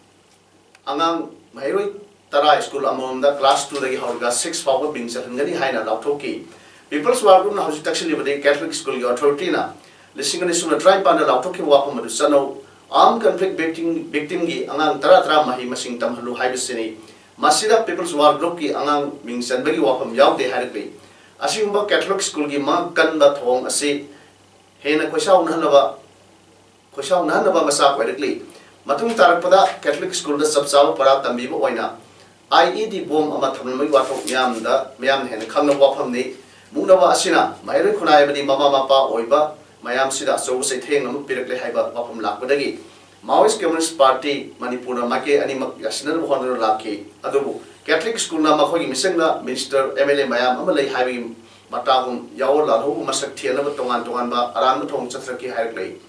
ꯑꯉꯥꯡ ꯃꯍꯩꯔꯣꯏ ꯇꯔꯥ school ꯑꯃꯃꯝꯗ class twoꯗꯒꯤ ꯍꯧꯔꯒ six ꯐꯥꯎꯕ ꯃꯤꯡ ꯆꯜꯍꯟꯒꯅꯤ ꯍꯥꯏꯅ ꯂꯥꯎꯊꯣꯛꯈꯤ꯫ People's War Groupꯅ ꯍꯧꯖꯤꯛ ꯇꯛꯁꯤꯜꯂꯤꯕꯗꯤ Catholic schoolꯒꯤ authorityꯅ ꯂꯤꯁꯤꯡ ꯑꯅꯤ ꯁꯨꯞꯅ ꯇꯔꯥꯅꯤꯄꯥꯟꯗ ꯂꯥꯎꯊꯣꯛꯈꯤꯕ ꯋꯥꯐꯝ ꯑꯗꯨ ꯆꯠꯅꯧ, armed conflict victim, victimꯒꯤ ꯑꯉꯥꯡ ꯇꯔꯥ ꯇꯔꯥ ꯃꯍꯩ ꯃꯁꯤꯡ ꯇꯝꯍꯜꯂꯨ ꯍꯥꯏꯕꯁꯤꯅꯤ꯫ ꯃꯁꯤꯗ People's War Groupꯀꯤ ꯑꯉꯥꯡ ꯃꯤꯡ ꯆꯟꯕꯒꯤ ꯋꯥꯐꯝ ꯌꯥꯎꯗꯦ ꯍꯥꯏꯔꯛꯂꯤ꯫ ꯑꯁꯤꯒꯨꯝꯕ Catholic schoolꯒꯤ ꯃꯉꯛ ꯀꯟꯕ ꯊꯧꯑꯣꯡ ꯑꯁꯤ ꯍꯦꯟꯅ ꯈꯣꯏꯁꯥꯎꯅꯍꯟꯅꯕ ꯈꯣꯏꯁꯥꯎꯅꯍꯟꯅꯕ ꯃꯆꯥꯛ ꯑꯣꯏꯔꯛꯂꯤ꯫ ꯃꯇꯨꯡ ꯇꯥꯔꯛꯄꯗ Catholic schoolꯗ ꯆꯞ ꯆꯥꯕ ꯄꯔꯥ ꯇꯝꯕꯤꯕ ꯑꯣꯏꯅ I E D bomb ꯑꯃ ꯊꯝꯂꯝꯕꯒꯤ ꯋꯥꯊꯣꯛ ꯃꯤꯌꯥꯝꯗ, ꯃꯤꯌꯥꯝꯅ ꯍꯦꯟꯅ ꯈꯪꯅꯕ ꯋꯥꯐꯝꯅꯤ꯫ ꯃꯨꯛꯅꯕ ꯑꯁꯤꯅ ꯃꯍꯩꯔꯣꯏ ꯈꯨꯟꯅꯥꯏ ꯑꯃꯗꯤ ꯃꯃꯥ ꯃꯄꯥ ꯑꯣꯏꯕ ꯃꯌꯥꯝꯁꯤꯗ ꯑꯆꯧꯕ ꯆꯩꯊꯦꯡ ꯑꯃ ꯄꯤꯔꯛꯂꯦ ꯍꯥꯏꯕ ꯋꯥꯐꯝ ꯂꯥꯛꯄꯗꯒꯤ Maoist Communist Party ꯃꯅꯤꯄꯨꯔꯅ ꯃꯥꯏꯀꯩ ꯑꯅꯤꯃꯛ ꯌꯥꯁꯤꯟꯅꯅꯕ ꯍꯣꯠꯅꯗꯨꯅ ꯂꯥꯛꯈꯤ꯫ ꯑꯗꯨꯕꯨ Catholic schoolꯅ ꯃꯈꯣꯏꯒꯤ ꯃꯤꯆꯪꯗ minister, M L A ꯃꯌꯥꯝ ꯑꯃ ꯂꯩ ꯍꯥꯏꯕꯒꯤ ꯃꯇꯥꯒꯨꯝ ꯌꯥꯑꯣꯜ ꯂꯥꯜꯍꯧꯕ ꯃꯁꯛ ꯊꯤꯍꯟꯅꯕ ꯇꯣꯉꯥꯟ ꯇꯣꯉꯥꯟꯕ ꯑꯔꯥꯟꯕ ꯊꯧꯑꯣꯡ ꯆꯠꯊꯔꯛꯈꯤ ꯍꯥꯏꯔꯛꯂꯤ꯫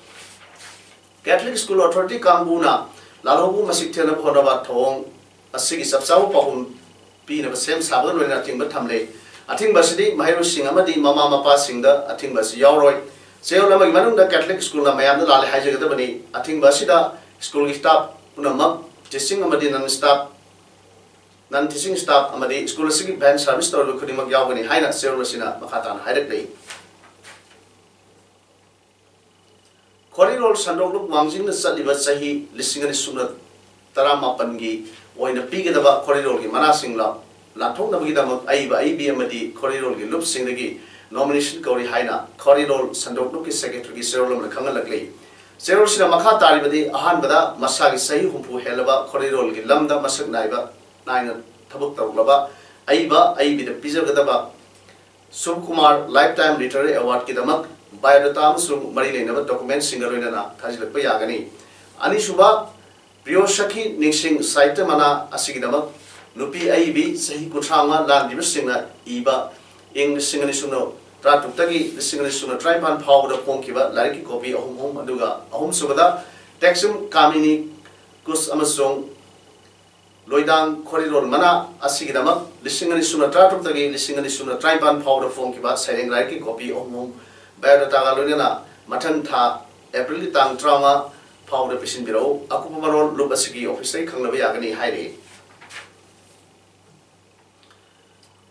Catholic school authority ꯀꯥꯡꯕꯨꯅ ꯂꯥꯜꯍꯧꯕ ꯃꯁꯤꯡ ꯊꯤꯅꯕ ꯍꯣꯠꯅꯕ ꯊꯧꯑꯣꯡ ꯑꯁꯤꯒꯤ ꯆꯞ ꯆꯥꯕ ꯄꯥꯎꯈꯨꯝ ꯄꯤꯅꯕ ꯁꯦꯝ ꯁꯥꯕꯒ ꯂꯣꯏꯅꯅ ꯑꯊꯤꯡꯕ ꯊꯝꯂꯦ꯫ ꯑꯊꯤꯡꯕ ꯑꯁꯤꯗꯤ ꯃꯍꯩꯔꯣꯏꯁꯤꯡ ꯑꯃꯗꯤ ꯃꯃꯥ ꯃꯄꯥꯁꯤꯡꯗ ꯑꯊꯤꯡꯕ ꯑꯁꯤ ꯌꯥꯎꯔꯣꯏ꯫ ꯆꯌꯣꯜ ꯑꯃꯒꯤ ꯃꯅꯨꯡꯗ ꯀꯦꯊꯂꯤꯛ ꯁ꯭ꯀꯨꯜꯅ ꯃꯌꯥꯝꯗ ꯂꯥꯜꯂꯦ ꯍꯥꯏꯖꯒꯗꯕꯅꯤ꯫ ꯑꯊꯤꯡꯕ ꯑꯁꯤꯗ ꯁ꯭ꯀꯨꯜꯒꯤ ꯁ꯭ꯇꯥꯐ ꯄꯨꯝꯅꯃꯛ, ꯇꯤꯆꯤꯡ ꯑꯃꯗꯤ ꯅꯟ ꯁ꯭ꯇꯥꯐ, ꯅꯟ ꯇꯤꯆꯤꯡ ꯁ꯭ꯇꯥꯐ ꯑꯃꯗꯤ ꯁ꯭ꯀꯨꯜ ꯑꯁꯤꯒꯤ ꯚꯦꯟ ꯁꯥꯔꯚꯤꯁ ꯇꯧꯔꯤꯕ ꯈꯨꯗꯤꯡꯃꯛ ꯌꯥꯎꯒꯅꯤ ꯍꯥꯏꯅ ꯆꯌꯣꯜ ꯑꯁꯤꯅ ꯃꯈꯥ ꯇꯥꯅ ꯍꯥꯏꯔꯛꯂꯤ꯫ ꯈꯣꯔꯤꯔꯣꯜ ꯁꯟꯗꯣꯛꯂꯨꯞ ꯋꯥꯡꯖꯤꯡꯅ ꯆꯠꯂꯤꯕ ꯆꯍꯤ ꯂꯤꯁꯤꯡ ꯑꯅꯤ ꯁꯨꯞꯅ ꯇꯔꯥꯃꯥꯄꯟꯒꯤ ꯑꯣꯏꯅ ꯄꯤꯒꯗꯕ ꯈꯣꯔꯤꯔꯣꯜꯒꯤ ꯃꯅꯥꯁꯤꯡ ꯂꯥ-, ꯂꯥꯟꯊꯣꯛꯅꯕꯒꯤꯗꯃꯛ ꯑꯏꯕ ꯑꯏꯕꯤ ꯑꯃꯗꯤ ꯈꯣꯔꯤꯔꯣꯜꯒꯤ ꯂꯨꯞꯁꯤꯡꯗꯒꯤ ꯅꯣꯃꯤꯅꯦꯁꯟ ꯀꯧꯔꯤ ꯍꯥꯏꯅ ꯈꯣꯔꯤꯔꯣꯜ ꯁꯟꯗꯣꯛꯂꯨꯞꯀꯤ ꯁꯦꯀ꯭ꯔꯦꯇꯔꯤꯒꯤ ꯆꯦꯔꯣꯜ ꯑꯃꯅ ꯈꯪꯍꯜꯂꯛꯂꯤ꯫ ꯆꯦꯔꯣꯜꯁꯤꯗ ꯃꯈꯥ ꯇꯥꯔꯤꯕꯗꯤ: ꯑꯍꯥꯟꯕꯗ, ꯃꯁꯥꯒꯤ ꯆꯍꯤ ꯍꯨꯝꯐꯨ ꯍꯦꯜꯂꯕ ꯈꯣꯔꯤꯔꯣꯜꯒꯤ ꯂꯝꯗ ꯃꯁꯛ ꯅꯥꯏꯕ, ꯅꯥꯏꯅ ꯊꯕꯛ ꯇꯧꯔꯛꯂꯕ ꯑꯏꯕ ꯑꯏꯕꯤꯗ ꯄꯤꯖꯒꯗꯕ ꯁꯨꯕꯀꯨꯃꯥꯔ ꯂꯥꯏꯐ ꯇꯥꯏꯝ ꯂꯤꯇꯔꯦꯔꯤ ꯑꯦꯋꯥꯔꯗꯀꯤꯗꯃꯛ ꯕꯥꯏꯑꯣꯗꯥꯇꯥ ꯑꯃꯁꯨꯡ ꯃꯔꯤ ꯂꯩꯅꯕ ꯗꯣꯀꯨꯃꯦꯟꯁꯤꯡꯒ ꯂꯣꯏꯅꯅ ꯊꯥꯖꯤꯜꯂꯛꯄ ꯌꯥꯒꯅꯤ꯫ ꯑꯅꯤꯁꯨꯕ, ꯄ꯭ꯔꯤꯌꯣ ꯁꯈꯤ ꯅꯤꯡꯁꯤꯡ ꯁꯥꯍꯤꯇ꯭ꯌ ꯃꯅꯥ ꯑꯁꯤꯒꯤꯗꯃꯛ ꯅꯨꯄꯤ ꯑꯏꯕꯤ ꯆꯍꯤ ꯀꯨꯟꯊ꯭ꯔꯥ ꯃꯉꯥ ꯂꯥꯟꯈꯤꯕꯁꯤꯡꯅ ꯏꯕ, ꯏꯪ ꯂꯤꯁꯤꯡ ꯑꯅꯤ ꯁꯨꯞꯅ ꯇꯔꯥꯇꯔꯨꯛꯇꯒꯤ ꯂꯤꯁꯤꯡ ꯑꯅꯤ ꯁꯨꯞꯅ ꯇꯔꯥꯅꯤꯄꯥꯟ ꯐꯥꯎꯕꯗ ꯐꯣꯡꯈꯤꯕ ꯂꯥꯏꯔꯤꯛꯀꯤ ꯀꯣꯄꯤ ꯑꯍꯨꯝ ꯑꯍꯨꯝ, ꯑꯗꯨꯒ ꯑꯍꯨꯝꯁꯨꯕꯗ, ꯇꯦꯛꯆꯝ ꯀꯥꯃꯤꯅꯤ ꯀꯨꯁ ꯑꯃꯁꯨꯡ ꯂꯣꯏꯗꯥꯡ ꯈꯣꯔꯤꯔꯣꯜ ꯃꯅꯥ ꯑꯁꯤꯒꯤꯗꯃꯛ ꯂꯤꯁꯤꯡ ꯑꯅꯤ ꯁꯨꯞꯅ ꯇꯔꯥꯇꯔꯨꯛꯇꯒꯤ ꯂꯤꯁꯤꯡ ꯑꯅꯤ ꯁꯨꯞꯅ ꯇꯔꯥꯅꯤꯄꯥꯟ ꯐꯥꯎꯕꯗ ꯐꯣꯡꯈꯤꯕ ꯁꯩꯔꯦꯡ ꯂꯥꯏꯔꯤꯛꯀꯤ ꯀꯣꯄꯤ ꯑꯍꯨꯝ ꯑꯍꯨꯝ ꯕꯥꯏꯑꯣꯗꯥꯇꯥꯒ ꯂꯣꯏꯅꯅ ꯃꯊꯪ ꯊꯥ ꯑꯦꯄ꯭ꯔꯤꯜꯒꯤ ꯇꯥꯡ ꯇꯔꯥꯃꯉꯥ ꯐꯥꯎꯕꯗ ꯄꯤꯁꯤꯟꯕꯤꯔꯛꯎ꯫ ꯑꯀꯨꯞꯄ ꯃꯔꯣꯜ ꯂꯨꯞ ꯑꯁꯤꯒꯤ ꯑꯣꯐꯤꯁꯇꯒꯤ ꯈꯪꯅꯕ ꯌꯥꯒꯅꯤ ꯍꯥꯏꯔꯤ꯫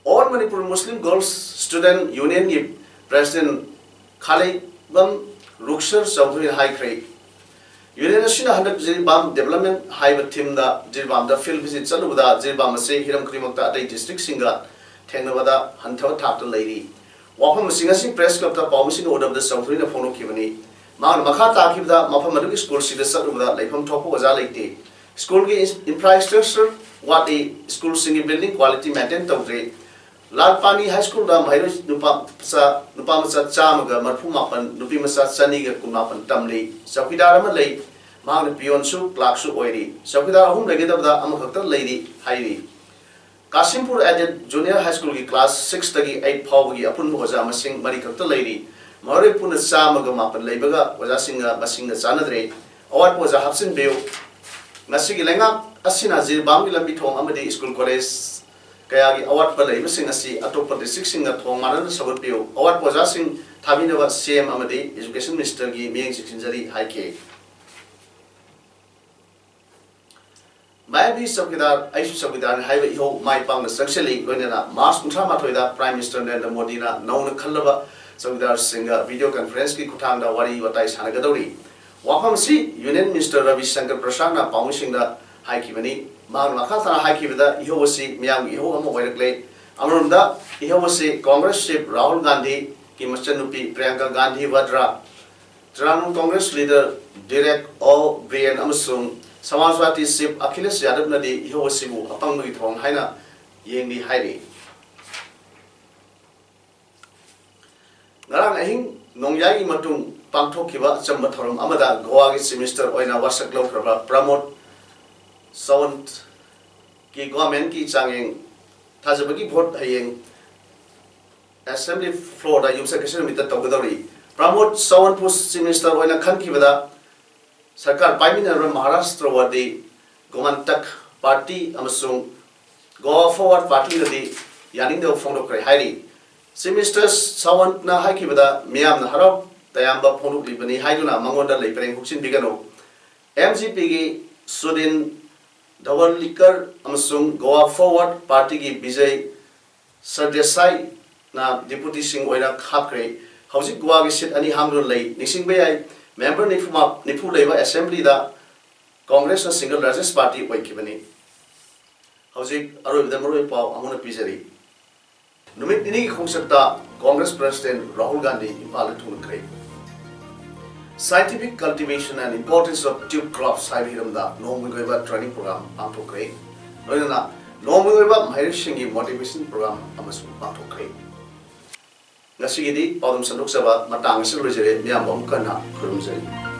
All Manipur Muslim Girls Student Unionꯒꯤ ꯄ꯭ꯔꯦꯁꯤꯗꯦꯟꯠ ꯈꯥꯂꯩꯕꯝ ꯔꯨꯛꯁꯔ ꯆꯧꯙꯨꯔꯤꯅ ꯍꯥꯏꯈ꯭ꯔꯦ꯫ ꯌꯨꯅꯤꯌꯟ ꯑꯁꯤꯅ ꯍꯟꯗꯛ ꯖꯤꯔꯤꯕꯥꯝ ꯗꯤꯕꯦꯂꯞꯃꯦꯟꯠ ꯍꯥꯏꯕ ꯊꯤꯝꯗ ꯖꯤꯔꯤꯕꯥꯝꯗ ꯐꯤꯜꯗ ꯚꯤꯖꯤꯠ ꯆꯠꯂꯨꯕꯗ ꯖꯤꯔꯤꯕꯥꯝ ꯑꯁꯤ ꯍꯤꯔꯝ ꯈꯨꯗꯤꯡꯃꯛꯇ ꯑꯇꯩ ꯗꯤꯁꯇ꯭ꯔꯤꯛꯁꯤꯡꯒ ꯊꯦꯡꯅꯕꯗ ꯍꯟꯊꯕ ꯊꯥꯛꯇ ꯂꯩꯔꯤ꯫ ꯋꯥꯐꯝꯁꯤꯡ ꯑꯁꯤ ꯄ꯭ꯔꯦꯁ ꯀ꯭ꯂꯕꯇ ꯄꯥꯎꯃꯤꯁꯤꯡꯒ ꯎꯅꯕꯗ ꯆꯧꯙꯨꯔꯤꯅ ꯐꯣꯡꯗꯣꯛꯈꯤꯕꯅꯤ꯫ ꯃꯍꯥꯛꯅ ꯃꯈꯥ ꯇꯥꯈꯤꯕꯗ, ꯃꯐꯝ ꯑꯗꯨꯒꯤ ꯁ꯭ꯀꯨꯜꯁꯤꯡꯗ ꯆꯠꯂꯨꯕꯗ ꯂꯩꯐꯝ ꯊꯣꯛꯄ ꯑꯣꯖꯥ ꯂꯩꯇꯦ꯫ ꯁ꯭ꯀꯨꯜꯒꯤ ꯏꯟꯐ꯭ꯔꯥꯁ꯭ꯇ꯭ꯔꯛꯆꯔ ꯋꯥꯠꯂꯤ꯫ ꯁ꯭ꯀꯨꯜꯁꯤꯡꯒꯤ ꯕꯤꯜꯗꯤꯡ ꯀ꯭ꯋꯥꯂꯤꯇꯤ ꯃꯦꯟꯇꯦꯟ ꯇꯧꯗ꯭ꯔꯤ꯫ ꯂꯥꯜꯄꯥꯅꯤ ꯍꯥꯏ ꯁ꯭ꯀꯨꯜꯗ ꯃꯍꯩꯔꯣꯏ ꯅꯨꯄꯥ ꯃꯆꯥ, ꯅꯨꯄꯥ ꯃꯆꯥ ꯆꯥꯝꯃꯒ ꯃꯔꯤꯐꯨ ꯃꯥꯄꯟ, ꯅꯨꯄꯤ ꯃꯆꯥ ꯆꯅꯤꯒ ꯀꯨꯟꯃꯥꯄꯟ ꯇꯝꯂꯤ꯫ ꯆꯧꯀꯤꯗꯥꯔ ꯑꯃ ꯂꯩ꯫ ꯃꯍꯥꯛꯅ ꯄꯤꯌꯣꯟꯁꯨ ꯀ꯭ꯂꯥꯔꯛꯁꯨ ꯑꯣꯏꯔꯤ꯫ ꯆꯧꯀꯤꯗꯥꯔ ꯑꯍꯨꯝ ꯂꯩꯒꯗꯕꯗ ꯑꯃꯈꯛꯇ ꯂꯩꯔꯤ ꯍꯥꯏꯔꯤ꯫ ꯀꯥꯁꯤꯝꯄꯨꯔ ꯑꯦꯗꯦꯗ ꯖꯨꯅꯤꯌꯔ ꯍꯥꯏ ꯁ꯭ꯀꯨꯜꯒꯤ ꯀ꯭ꯂꯥꯁ ꯁꯤꯛꯁꯇꯒꯤ ꯑꯩꯠ ꯐꯥꯎꯕꯒꯤ ꯑꯄꯨꯟꯕ ꯑꯣꯖꯥ ꯃꯁꯤꯡ ꯃꯔꯤꯈꯛꯇ ꯂꯩꯔꯤ꯫ ꯃꯈꯣꯏ ꯄꯨꯟꯅ ꯆꯥꯝꯃꯒ ꯃꯥꯄꯟ ꯂꯩꯕꯒ ꯑꯣꯖꯥꯁꯤꯡꯒ ꯃꯁꯤꯡꯒ ꯆꯥꯟꯅꯗ꯭ꯔꯦ꯫ ꯑꯋꯥꯠꯄ ꯑꯣꯖꯥ ꯍꯥꯞꯆꯤꯟꯕꯤꯌꯨ꯫ ꯃꯁꯤꯒꯤ ꯂꯩꯉꯥꯛ ꯑꯁꯤꯅ ꯖꯤꯔꯤꯕꯥꯝꯒꯤ ꯂꯝꯕꯤ ꯊꯣꯡ ꯑꯃꯗꯤ ꯁ꯭ꯀꯨꯜ ꯀꯣꯂꯦꯖ ꯀꯌꯥꯒꯤ ꯑꯋꯥꯠꯄ ꯂꯩꯕꯁꯤꯡ ꯑꯁꯤ ꯑꯇꯣꯞꯄ districtꯁꯤꯡꯒ ꯊꯣꯡ ꯃꯥꯟꯅꯅ ꯁꯧꯒꯠꯄꯤꯌꯨ, ꯑꯋꯥꯠꯄ ꯑꯣꯖꯥꯁꯤꯡ ꯊꯥꯕꯤꯅꯕ C M ꯑꯃꯗꯤ Education Ministerꯒꯤ ꯃꯤꯠꯌꯦꯡ ꯆꯤꯡꯁꯤꯟꯖꯔꯤ ꯍꯥꯏꯈꯤ꯫ ꯃꯥꯏꯕꯤ ꯆꯧꯀꯤꯗꯥꯔ ꯑꯩꯁꯨ ꯆꯧꯀꯤꯗꯥꯔꯅꯤ ꯍꯥꯏꯕ ꯏꯍꯧ ꯃꯥꯏ ꯄꯥꯛꯅ ꯆꯪꯁꯤꯜꯂꯤ꯫ ꯂꯣꯏꯅꯅ March ꯀꯨꯟꯊ꯭ꯔꯥ ꯃꯥꯊꯣꯏꯗ Prime Minister ꯅꯔꯦꯟꯗ꯭ꯔ ꯃꯣꯗꯤꯅ ꯅꯧꯅ ꯈꯜꯂꯕ ꯆꯧꯀꯤꯗꯥꯔꯁꯤꯡꯒ video conferenceꯀꯤ ꯈꯨꯠꯊꯥꯡꯗ ꯋꯥꯔꯤ ꯋꯥꯇꯥꯏ ꯁꯥꯟꯅꯒꯗꯧꯔꯤ꯫ ꯋꯥꯐꯝ ꯑꯁꯤ Union Minister ꯔꯕꯤ ꯁꯪꯀꯔ ꯄ꯭ꯔꯁꯥꯗꯅ ꯄꯥꯎꯃꯤꯁꯤꯡꯗ ꯍꯥꯏꯈꯤꯕꯅꯤ꯫ ꯃꯍꯥꯛꯅ ꯃꯈꯥ ꯇꯥꯅ ꯍꯥꯏꯈꯤꯕꯗ, ꯏꯍꯧ ꯑꯁꯤ ꯃꯤꯌꯥꯝꯒꯤ ꯏꯍꯧ ꯑꯃ ꯑꯣꯏꯔꯛꯂꯦ꯫ ꯑꯃꯔꯣꯝꯗ, ꯏꯍꯧ ꯑꯁꯤ Congress Chief ꯔꯥꯍꯨꯜ ꯒꯥꯟꯙꯤꯒꯤ ꯃꯆꯟꯅꯨꯄꯤ Priyanka Gandhi ꯋꯥꯗ꯭ꯔꯥ, Trinamool Congress leader Derek O'Brien ꯑꯃꯁꯨꯡ Samajwadi Chief Akhilesh ꯌꯥꯗꯕꯅꯗꯤ ꯏꯍꯧ ꯑꯁꯤꯕꯨ ꯑꯄꯪꯕꯒꯤ ꯊꯧꯔꯝ ꯍꯥꯏꯅ ꯌꯦꯡꯂꯤ ꯍꯥꯏꯔꯤ꯫ ꯉꯔꯥꯡ ꯑꯍꯤꯡ ꯅꯣꯡꯌꯥꯏꯒꯤ ꯃꯇꯨꯡ ꯄꯥꯡꯊꯣꯛꯈꯤꯕ ꯑꯆꯝꯕ ꯊꯧꯔꯝ ꯑꯃꯗ ꯒꯣꯋꯥꯒꯤ Chief Minister ꯑꯣꯏꯅ ꯋꯥꯁꯛ ꯂꯧꯈ꯭ꯔꯕ ꯄ꯭ꯔꯃꯣꯗ ꯁꯥꯋꯟꯠꯀꯤ governmentꯀꯤ ꯆꯥꯡꯌꯦꯡ ꯊꯥꯖꯕꯒꯤ vote ꯍꯌꯦꯡ Assembly floorꯗ ꯌꯨꯝꯁꯀꯩꯁ ꯅꯨꯃꯤꯠꯇ ꯇꯧꯒꯗꯧꯔꯤ꯫ ꯄ꯭ꯔꯃꯣꯗ ꯁꯥꯋꯟꯠꯄꯨ Chief Minister ꯑꯣꯏꯅ ꯈꯟꯈꯤꯕꯗ ꯁꯔꯀꯥꯔ ꯄꯥꯏꯃꯤꯟꯅꯔꯕ ꯃꯍꯥꯔꯥꯁꯇ꯭ꯔꯋꯥꯗꯤ ꯒꯣꯃꯟꯇꯛ ꯄꯥꯔꯇꯤ ꯑꯃꯁꯨꯡ ꯒꯣꯋꯥ ꯐꯣꯔꯋꯥꯔꯗ ꯄꯥꯔꯇꯤꯅꯗꯤ ꯌꯥꯅꯤꯡꯗꯕ ꯐꯣꯡꯗꯣꯛꯈ꯭ꯔꯦ ꯍꯥꯏꯔꯤ꯫ Chief Minister ꯁꯥꯋꯟꯠꯅ ꯍꯥꯏꯈꯤꯕꯗ, ꯃꯤꯌꯥꯝꯅ ꯍꯔꯥꯎ ꯇꯌꯥꯝꯕ ꯐꯣꯡꯗꯣꯛꯂꯤꯕꯅꯤ ꯍꯥꯏꯗꯨꯅ ꯃꯉꯣꯟꯗ ꯂꯩꯄꯔꯦꯡ ꯍꯨꯛꯆꯤꯟꯕꯤꯒꯅꯨ꯫ M G Pꯒꯤ ꯁꯨꯗꯤꯟ ꯙꯋꯜꯀꯔ ꯑꯃꯁꯨꯡ ꯒꯣꯋꯥ ꯐꯣꯔꯋꯥꯔꯗ ꯄꯥꯔꯇꯤꯒꯤ ꯕꯤꯖꯌ ꯁꯔꯗꯦꯁꯥꯏꯅ deputyꯁꯤꯡ ꯑꯣꯏꯅ ꯍꯥꯞꯈ꯭ꯔꯦ꯫ ꯍꯧꯖꯤꯛ ꯒꯣꯋꯥꯒꯤ seat ꯑꯅꯤ ꯍꯥꯡꯗꯨꯅ ꯂꯩ꯫ ꯅꯤꯡꯁꯤꯡꯕ ꯌꯥꯏ, member ꯅꯤꯐꯨ ꯃꯥ-, ꯅꯤꯐꯨ ꯂꯩꯕ Assemblyꯗ Congressꯅ single largest party ꯑꯣꯏꯈꯤꯕꯅꯤ꯫ ꯍꯧꯖꯤꯛ ꯑꯔꯣꯏꯕꯗ ꯃꯔꯨꯑꯣꯏꯕ ꯄꯥꯎ ꯑꯃꯨꯛ ꯍꯟꯅ ꯄꯤꯖꯔꯤ꯫ ꯅꯨꯃꯤꯠ ꯅꯤꯅꯤꯒꯤ ꯈꯣꯡꯆꯠꯇ Congress President ꯔꯥꯍꯨꯜ ꯒꯥꯟꯙꯤ ꯏꯝꯐꯥꯜꯗ ꯊꯨꯡꯂꯈ꯭ꯔꯦ꯫ Scientific cultivation and importance of tube crops ꯍꯥꯏꯕ ꯍꯤꯔꯝꯗ ꯅꯣꯡꯃꯒꯤ ꯑꯣꯏꯕ training program ꯄꯥꯡꯊꯣꯛꯈ꯭ꯔꯦ꯫ ꯂꯣꯏꯅꯅ ꯅꯣꯡꯃꯒꯤ ꯑꯣꯏꯕ ꯃꯍꯩꯔꯣꯏꯁꯤꯡꯒꯤ motivation program ꯑꯃꯁꯨ ꯄꯥꯡꯊꯣꯛꯈ꯭ꯔꯦ꯫ ꯉꯁꯤꯒꯤꯗꯤ ꯄꯥꯎꯗꯝ ꯁꯟꯗꯣꯛꯆꯕ ꯃꯇꯥꯡ ꯑꯁꯤꯗ ꯂꯣꯏꯖꯔꯦ꯫ ꯃꯤꯌꯥꯝꯕꯨ ꯑꯃꯨꯛ ꯍꯟꯅ ꯈꯨꯔꯨꯝꯖꯔꯤ꯫